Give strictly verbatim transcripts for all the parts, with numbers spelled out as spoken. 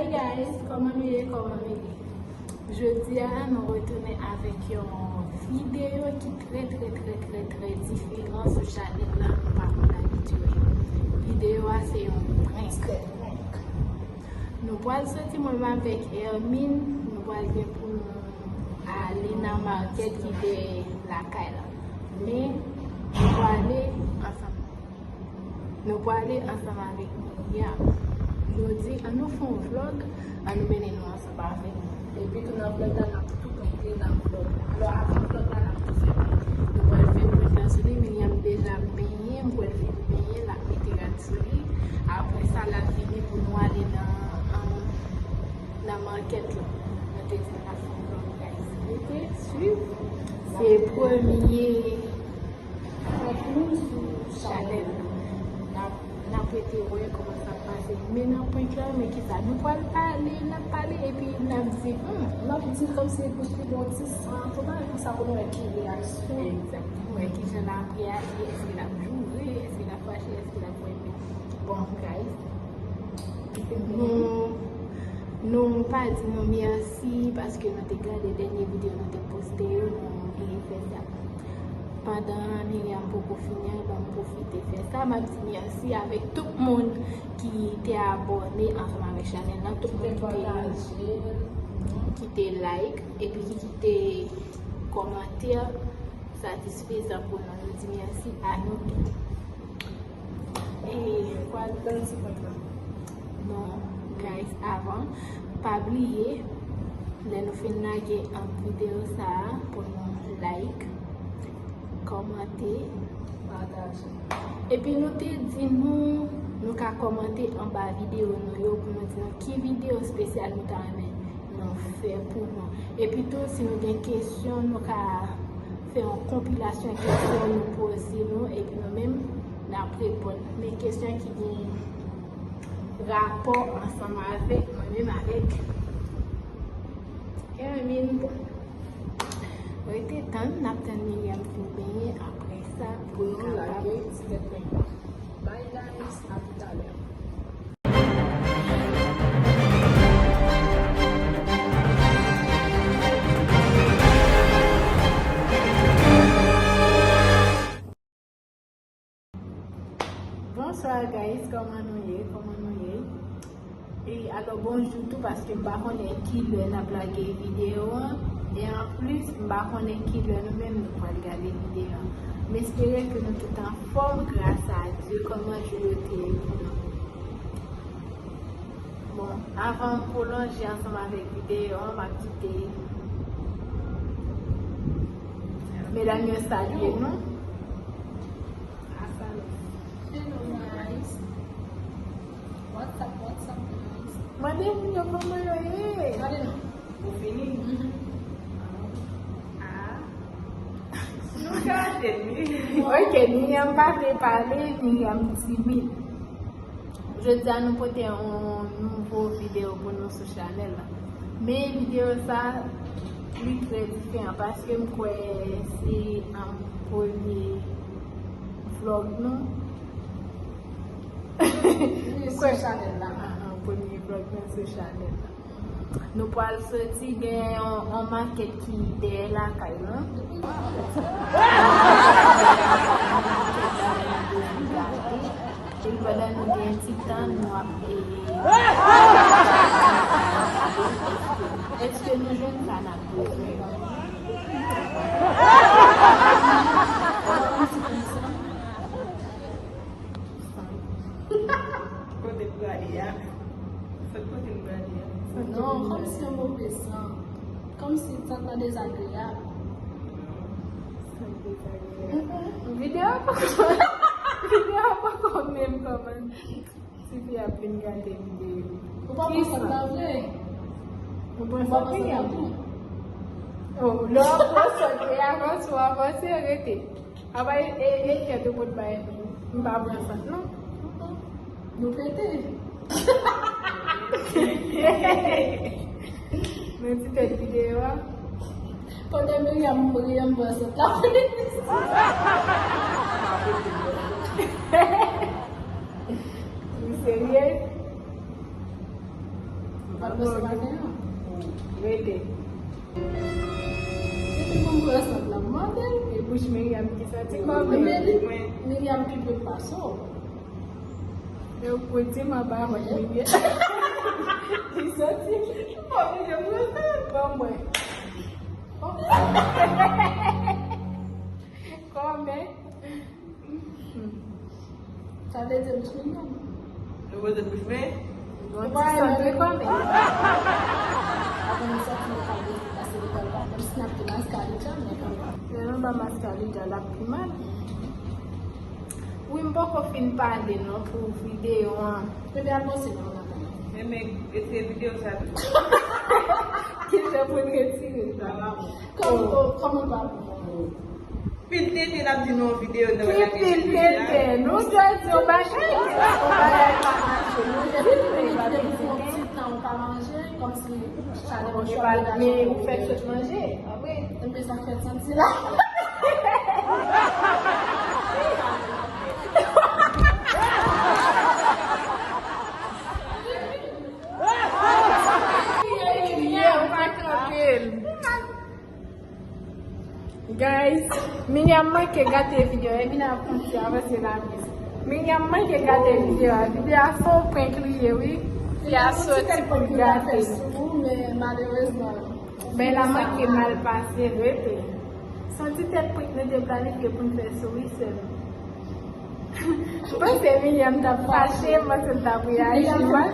Guys, kòman nou ye? Kòman nou ye? Jodi a, nou retounen avèk yon videyo ki trè, trè, trè, trè, trè diferan sou chanèl la. M pa konn abitye. Videyo a, se yon prank. Nou pral soti, mwen menm avèk Hermine, nou pral gen pou nou ale nan makèt ki dèyè lakay la. Men, nou prale ansanm. Nou prale ansanm avèk Myriam. Nou di, ann nou fè yon vlòg, ann nou mennen nou ansanm avèk nou. Epi tou nan vlòg la, n ap tou prank li nan vlòg la. Alò, avan vlòg la, n ap tou fè prank. Nou pral fè prank la sou li, Myriam deja benyen, m pral fè l benyen, l ap mete rad sou li. Apre sa, l ap vini pou nou ale nan, nan makèt la. Mwen te di n ap fè yon vlòg, guys. Rete, swiv. Se premye prank nou sou chanèl la. N ap, n ap rete wè kòman sa ap pase. Men nan prank la, men kisa? Nou pral pale, n ap pale, epi n ap di, hmm, n ap di kòmsi pou li bon ti san, tout bagay konsa pou nou wè ki reyaksyon. Egzakteman. Wè kijan l ap reyaji, èske l ap joure, èske l ap fache, èske l ap fè. Bon, guys, nou, nou pa di nou mèsi paske nou te gade dènye videyo nou te poste yo, nou bliye fè sa. Pandan Myriam poko fini an, ban m pwofite fè sa. M ap di mèsi avèk tout moun ki te abòne ansanm avèk chanèl la, tout moun ki te, ki te like, epi ki kite kòmantè satisfezan pou nou. Nou di mèsi a nou tout. E pral pran ti prank la. Non, guys, avan, pa bliye, lè nou fin lage, um, videyo sa a, pou nou like, kòmante, pataje. Epi nou te di nou, nou ka kòmante anba videyo nou yo pou nou di nou ki videyo espesyal nou ta renmen nou fè pou nou. Epi tou, si nou gen kesyon, nou ka fè yon konpilasyon kesyon nou poze nou, epi nou menm, n ap reponn. Men kesyon ki gen rapò ansanm avèk mwen menm avèk Hermine. Rete tann, n ap tann Myriam fin benyen, apre sa, pou nou lage ti tèt prank la. Bye guys, a toutalè. Bonswa guys, kòman nou ye? Kòman nou ye? E alò bonjou tou, paske m pa konnen kilè n ap lage videyo an. E anplis, m pa konnen kilè nou menm nou pral gade videyo an. M espere ke nou tout anfòm, gras a Dye, kòman jou yo te ye pou nou. Bon, avan m pwolonje ansanm avèk videyo an, m ap kite medam yo salye nou. Hello guys. What's up, what's up guys? Mande moun yo kòman yo ye. Mande non. Ou fini? Mhm. Ah. Nou gade li. Ok, Myriam pa vle pale, Myriam timid. Jodi a nou pote yon nouvo videyo pou nou sou chanèl la. Men videyo sa, li trè diferan paske m kwè se, um, premye vlòg nou. Sou chanèl la. Ah, ah, premye vlòg mwen sou chanèl la. Nou pral soti gen yon, yon makèt ki dèyè lakay nou. Epi pandan nou gen ti tan, nou ap, e, èske nou jwenn sa n ap bezwen? Kote m prale a? Sa kote m prale a? Non, kòmsi yon move san. Kòmsi sant lan dezagreyab. Sant dezagreyab. Mm-mm. Videyo a poko, videyo a poko menm kòmanse. Tifi ap vin gade videyo. Ou pa pran sant lan vre? Ou pran sant lan vre? Oh, lè w ap pran sant, e avanse, w avanse, rete. Apa e, e, e kèt ou pot bay m pa pran sant non. Nou pete. Men ti tèt videyo a. Pandan Myriam, Myriam pran sant la. Ou serye? Al bwè se maten an. Rete. Depi pou m pran sant la, m mande l. E bouch Miriam ki santi kòm li. Miriam pi bèl pase w. Yo pou di m anba wè Miriam. Li santi. Bon, Miriam, pran sant ban mwen. Kòmè. Sa vle di bouch Miriam. Ou poze bouch men? Yon ti sant wi kòmè. Avan nou sòti, nou pral pase lekòl la. Menm si n ap gen mascarade, men kanmenm. Lè nou ba mascarade, l ap pi mal. Wi, m poko fin pale non pou videyo an. Ebyen, al bwose non, nan kanmenm. Men, men, retire videyo sa tou. Ki jan pou n retire? Sa pa bon. Kòman, kòman pa bon? Pil tenten n ap di nan yon videyo, nou wè la gen pil tenten. Nou sèl di yon bagay, yon bagay pa mache. Nou jis filme, pa gen tenten. Yon ti tan ou pa manje, kòmsi chalè an chòk degaje. Men ou fèk sot manje, apre. Enben sa fè santi la. Ou pa kanpe l. Guys, Miriam manke gate videyo a, epi n ap kontinye avanse la. Miriam manke gate videyo a. Videyo a se yon prank li ye, wi. Li a soti pou l gate. Men malerezman, men la manke mal pase, rete. Se yon ti tèt prank nou te planifye pou n fè sou wi sèl. M panse Miriam t ap fache, m panse l t ap reyaji mal.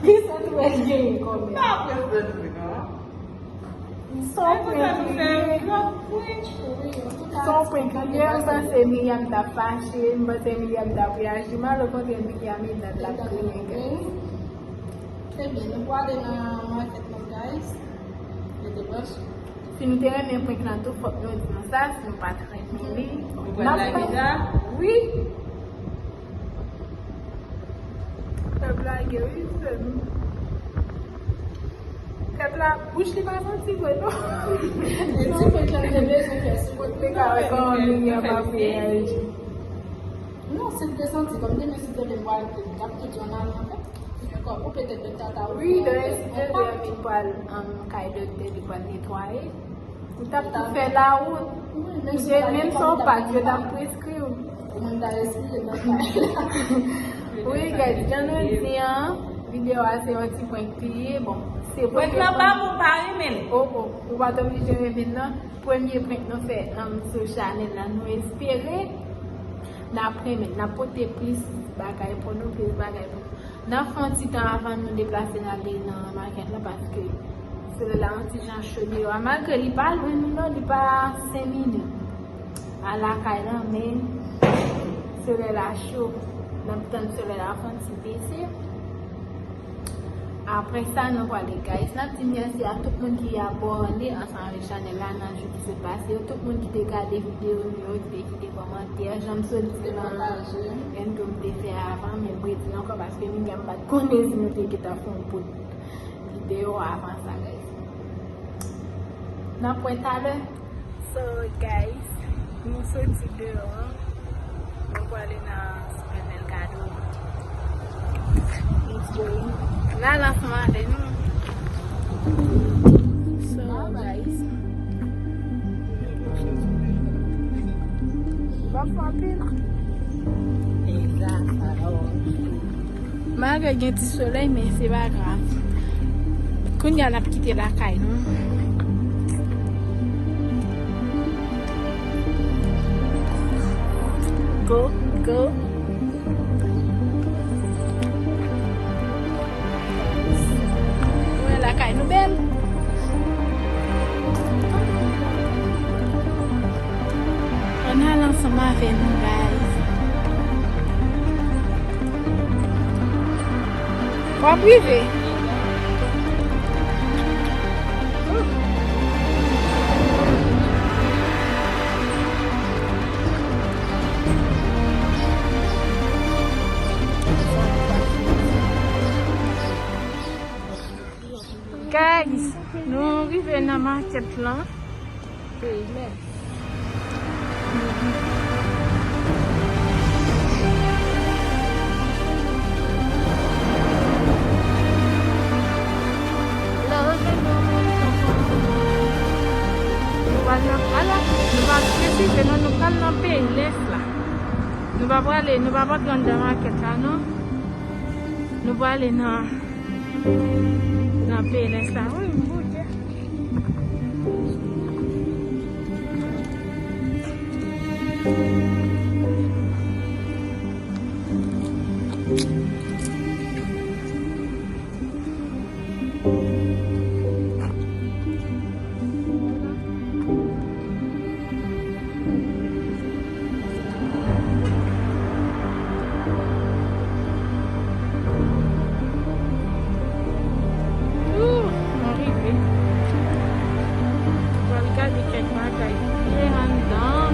Kisa tou wè l genyen kòmè? Pa prese nou non. Son prank li ye. Son prank li ye, m panse Miriam t ap fache, m panse Miriam t ap reyaji mal, okontrè Miriam e dan l ap griyen, guys. Ebyen, nou prale nan makèt nan, guys. Rete branche. Si nou te renmen prank lan tou, fòk nou di nou sa, si nou pa t renmen li, n ap pran. Wi. Pèp la gen wi, sè nou. Pèp la, bouch li pa santi vre non. E ti prank lan te bezwen fè sou mwen, te ka wè kòman Miriam ap reyaji. Non, si l te santi kòm demen si te vin pral te, l t ap tou di yon ann anfè. Ankò, ou petèt dòktè ta wi, dayè si te vin pral, um, kay dòktè li pral netwaye. Ou t ap tou fè lawout. Wi, menm si w pa t, yo t ap preskri w. Ou menm ta respire nan kay la. Wi, guys, jan nou di an, videyo a se yon ti prank li ye. Bon, se prank lan pa bon, pa renmen l. Oh, oh, ou pa t oblije renmen l non. Premye prank nou fè, um, sou chanèl la, nou espere n ap renmen, n ap pote plis bagay pou nou, plis bagay pou nou. N ap fè yon ti tan avan nou deplase n ale nan makèt la, paske solèy la yon ti jan cho deyò a. Malgre li pa lwen nou non, li pa senk minit a lakay la, men solèy la cho. N ap tann solèy la fè yon ti bese. Apre sa, nou prale, guys. N ap di mèsi a tout moun ki abòne ansanm avèk chanèl la nan jou ki sot pase yo. Tout moun ki te gade videyo nou yo, ki te kite kòmantè, jan m sot di nan entwo m te fè avan, men m redi l ankò paske Miriam pa t konnen si nou te gentan fè yon bout videyo avan sa, guys. N ap wè talè. So, guys, nou soti deyò an. Nou prale nan Supermercado. Let's go. N al ansanm avè nou. So, guys. Malgre gen ti solèy, men se pa grav. Kounye a n ap kite lakay nou. Go, go. Wè lakay nou bèl. Ann al ansanm avè nou, guys. W ap rive. Guys, nou rive nan makèt lan. Peyi mè. Nou pa prale, nou pa p antre anndan makèt la, non. Nou prale nan, nan Pelens la. Wi, Bondye. Ooh, nou rive. Pral gade kèk bagay byen anndan.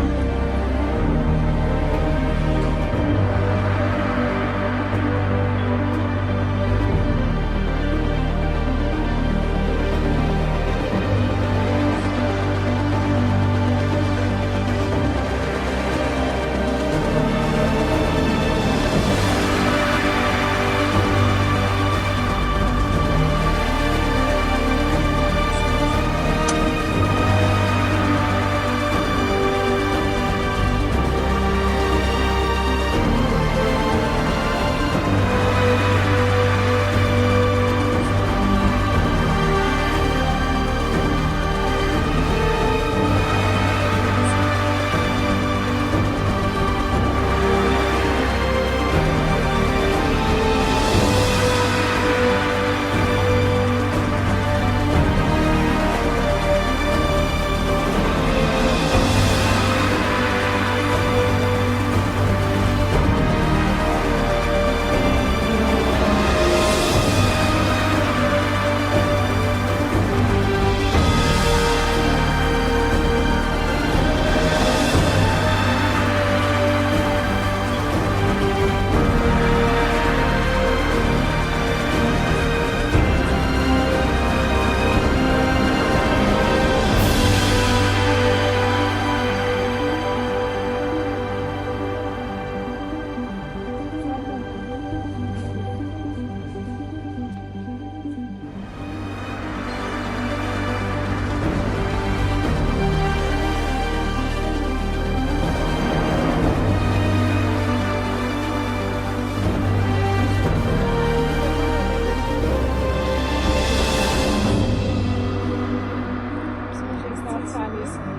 Sonje sa, sa leson.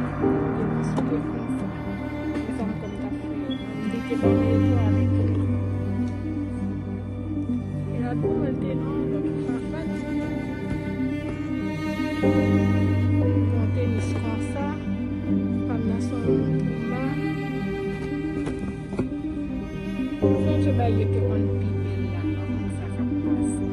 Yo konstwi yo konsa. E sa m konn t ap fè. M te gen manje tou avèk li. E la tou mwen te nan lòt fafa. Yon tenis konsa. Fanm nan se yon fanm. Sonje bagay yo te konn pi bèl la, pa konn sa k ap pase.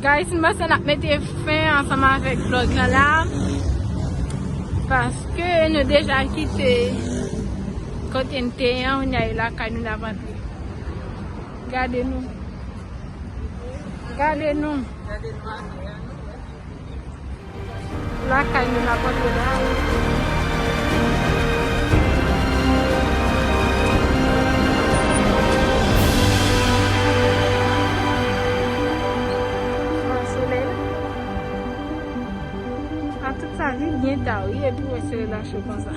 Guys, m panse n ap mete fen ansanm avèk vlòg lan la. Paske nou deja kite kote n te ye an, nou ale lakay nou, n ap antre. Gade nou. Gade nou. Lakay nou n ap antre la. An solèy la. A tout sa vin byen ta wi, epi wè solèy la cho konsa.